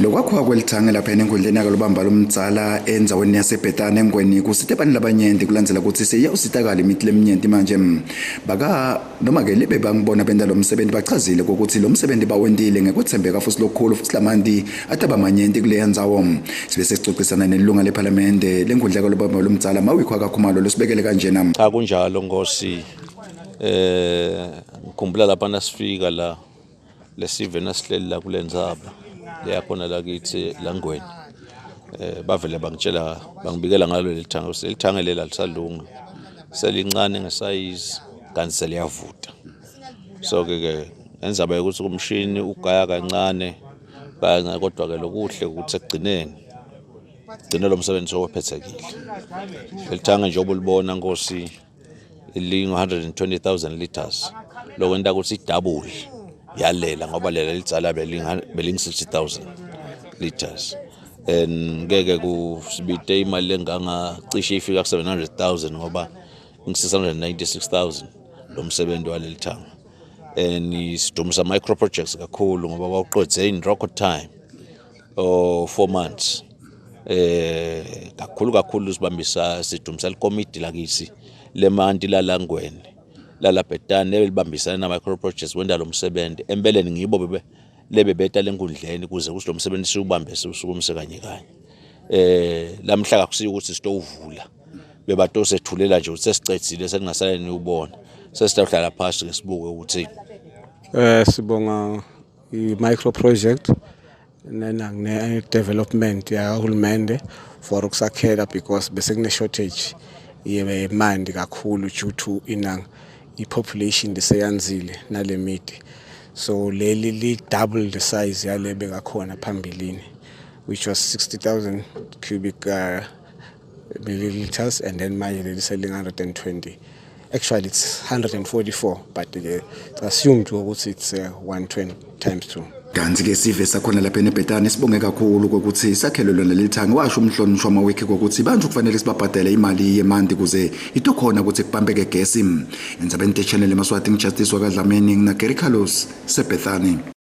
Lokwakhiwa kwelithange lapha enkundleni yakalubamba lomdzala endzaweni yaseBhethane eNgweni kusite bantfu labanyenti kulandzela kutsi seyawusitakala imiti leminyenti manje. Baka noma-ke lebe bangibona benta lo msebenti bachazile kokuthi lo msebenti bawentile ngekwethembeka futhi lokukhulu futhi lamanti ataba manyenti kuleya ndzawo. Sibe sesicocisana nelunga lephalamende lenkundla yakalubamba lomdzala Mawikho Akakhumalo losibekele kanjena. Cha, kunjalo Nkosi. Ngikhumbula lapha nasifika la lesive nasihleli la kule ndzaba leyakhona lakithi langweni, bavele bangitshela, bangibikela ngalo leli thange ukuthi leli thange leli alisalungi, selincane ngesayizi kanti seliyavuta. So ke ke ngendzaba yokuthi umshini ugaya kancane kancane, kodwa ke lokuhle ukuthi ekugcineni gcine lo msebenzi sowuphethekile. Leli thange njengoba ulibona Nkosi lingu 120,000 liters, lokwenta ukuthi i-double yalela ngoba lela lidzala beling 60,000 liters, and ngeke kusibite imali lenganga cishe ifika ku 700,000 ngoba ing 696,000 lo msebenzi waleli thanga. And sidumisa micro projects kakhulu ngoba bawuqedze in record time or 4 months. Kakhulu kakhulu sibambisa, sidumisa likomiti lakithi lemanti lalangweni lalabhetane elibambisana na micro projects wenda lo msebenzi. Empeleni ngibo bebe lebebeta lenkundleni kuze kuthi lo msebenzi siwubambe, siwusukumise kanye kanye. Lamhla kakusiyo ukuthi sitowuvula, bebatosethulela nje ukuthi sesicedzile, seningasale niwubona, sesitawuhlala phasi ke sibuke ukuthi Sibonga i-micro project nena ne development yakahulumende for ukusakhela because bese kune shortage yemanti kakhulu due to inang i-population leseyanzile nalemiti. So leli li double the size yale bekakhona phambilini, which was 60,000 cubic milliliters, and then manje leli selinga 120. Actually it's 144, but it's assumed ukuthi it's 120 times 2. Kanti-ke sive sakhona lapha eNebhetane sibonge kakhulu kokuthi sakhelwe lona leli thangi. Washo umhlonishwa Mawikhi kokuthi bantu kufanele sibabhadele imali yemanti kuze itokhona ukuthi kubambeke gesi. Endzabeni te-Channel eMaswati, ngiJustice wakaDlamini ngina Gary Carlos seBethany.